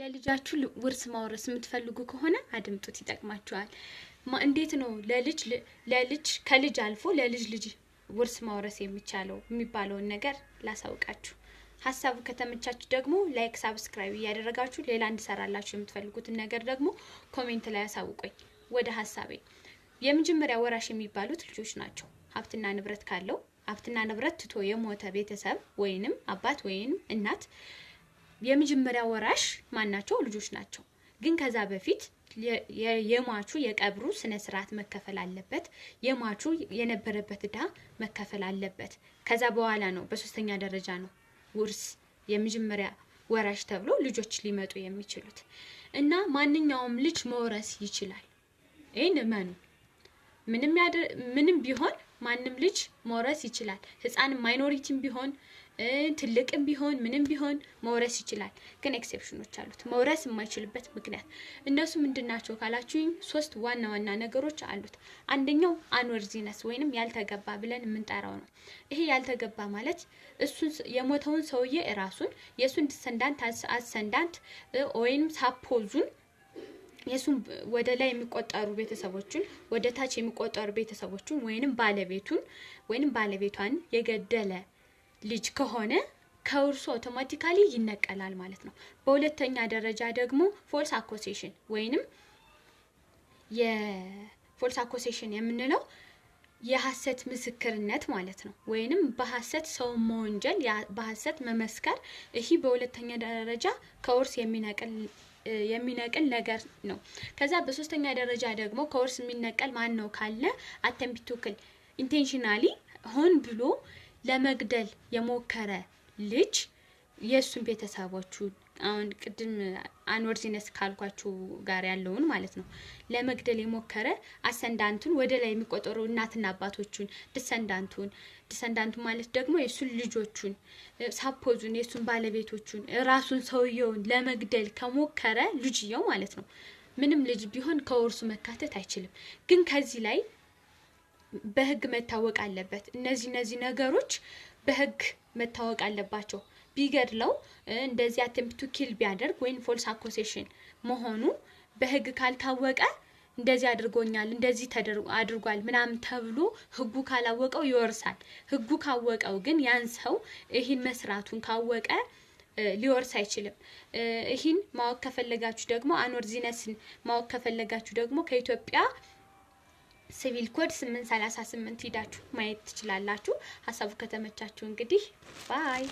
ለልጃችሁ ውርስ ማውረስ የምትፈልጉ ከሆነ አድምጡት፣ ይጠቅማችኋል። እንዴት ነው ለልጅ ከልጅ አልፎ ለልጅ ልጅ ውርስ ማውረስ የሚቻለው የሚባለውን ነገር ላሳውቃችሁ። ሀሳቡ ከተመቻችሁ ደግሞ like፣ subscribe እያደረጋችሁ ሌላ እንድሰራላችሁ የምትፈልጉትን ነገር ደግሞ comment ላይ አሳውቁኝ። ወደ ሀሳቤ፣ የመጀመሪያ ወራሽ የሚባሉት ልጆች ናቸው። ሀብትና ንብረት ካለው፣ ሀብትና ንብረት ትቶ የሞተ ቤተሰብ ወይንም አባት ወይንም እናት የመጀመሪያ ወራሽ ማናቸው? ልጆች ናቸው። ግን ከዛ በፊት የሟቹ የቀብሩ ስነ ስርዓት መከፈል አለበት። የሟቹ የነበረበት ዕዳ መከፈል አለበት። ከዛ በኋላ ነው፣ በሶስተኛ ደረጃ ነው ውርስ የመጀመሪያ ወራሽ ተብሎ ልጆች ሊመጡ የሚችሉት። እና ማንኛውም ልጅ መውረስ ይችላል። ይህን እመኑ። ምንም ቢሆን ማንም ልጅ መውረስ ይችላል። ህፃን minority ም ቢሆን፣ ትልቅም ቢሆን፣ ምንም ቢሆን መውረስ ይችላል። ግን exception ኖች አሉት። መውረስ የማይችልበት ምክንያት እነሱ ምንድን ናቸው ካላችሁኝ ሶስት ዋና ዋና ነገሮች አሉት። አንደኛው unworthiness ወይንም ያልተገባ ብለን የምንጠራው ነው። ይሄ ያልተገባ ማለት እሱን የሞተውን ሰውዬ እራሱን፣ የእሱን descendant፣ ascendant ወይንም spouse ኡን፣ የሱን ወደ ላይ የሚቆጠሩ ቤተሰቦቹን፣ ወደ ታች የሚቆጠሩ ቤተሰቦቹን ወይንም ባለቤቱን ወይንም ባለቤቷን የገደለ ልጅ ከሆነ ከውርሱ automatically ይነቀላል ማለት ነው። በሁለተኛ ደረጃ ደግሞ false accusation፣ ወይንም የ false accusation የምንለው የሀሰት ምስክርነት ማለት ነው። ወይንም በሀሰት ሰውን መወንጀል፣ በሀሰት መመስከር፣ ይህ በሁለተኛ ደረጃ ከውርስ የሚነቅል ነገር ነው። ከዛ በሶስተኛ ደረጃ ደግሞ ከውርስ የሚነቀል ማን ነው ካለ attempt to kill፣ intentionally ሆን ብሎ ለመግደል የሞከረ ልጅ የእሱን ቤተሰቦቹን፣ አሁን ቅድም unworthiness ካልኳችሁ ጋር ያለውን ማለት ነው፣ ለመግደል የሞከረ ascendant ኡን፣ ወደ ላይ የሚቆጠሩ እናትና አባቶቹን፣ descendant ኡን፣ descendant ኡ ማለት ደግሞ የእሱን ልጆቹን፣ spouse ኡን፣ የእሱን ባለቤቶቹን፣ ራሱን ሰውየውን ለመግደል ከሞከረ ልጅየው ማለት ነው፣ ምንም ልጅ ቢሆን ከውርሱ መካተት አይችልም። ግን ከዚህ ላይ በህግ መታወቅ አለበት። እነዚህ ነገሮች በህግ መታወቅ አለባቸው። ቢገድለው፣ እንደዚህ attempt to kill ቢያደርግ ወይም false accusation መሆኑ በህግ ካልታወቀ፣ እንደዚህ አድርጎኛል፣ እንደዚህ አድርጓል ምናምን ተብሎ ህጉ ካላወቀው ይወርሳል። ህጉ ካወቀው ግን፣ ያን ሰው ይህን መስራቱን ካወቀ ሊወርስ አይችልም። ይህን ማወቅ ከፈለጋችሁ ደግሞ፣ unworthiness ን ማወቅ ከፈለጋችሁ ደግሞ ከኢትዮጵያ civil code 838 ሂዳችሁ ማየት ትችላላችሁ። ሀሳቡ ከተመቻችሁ እንግዲህ bye።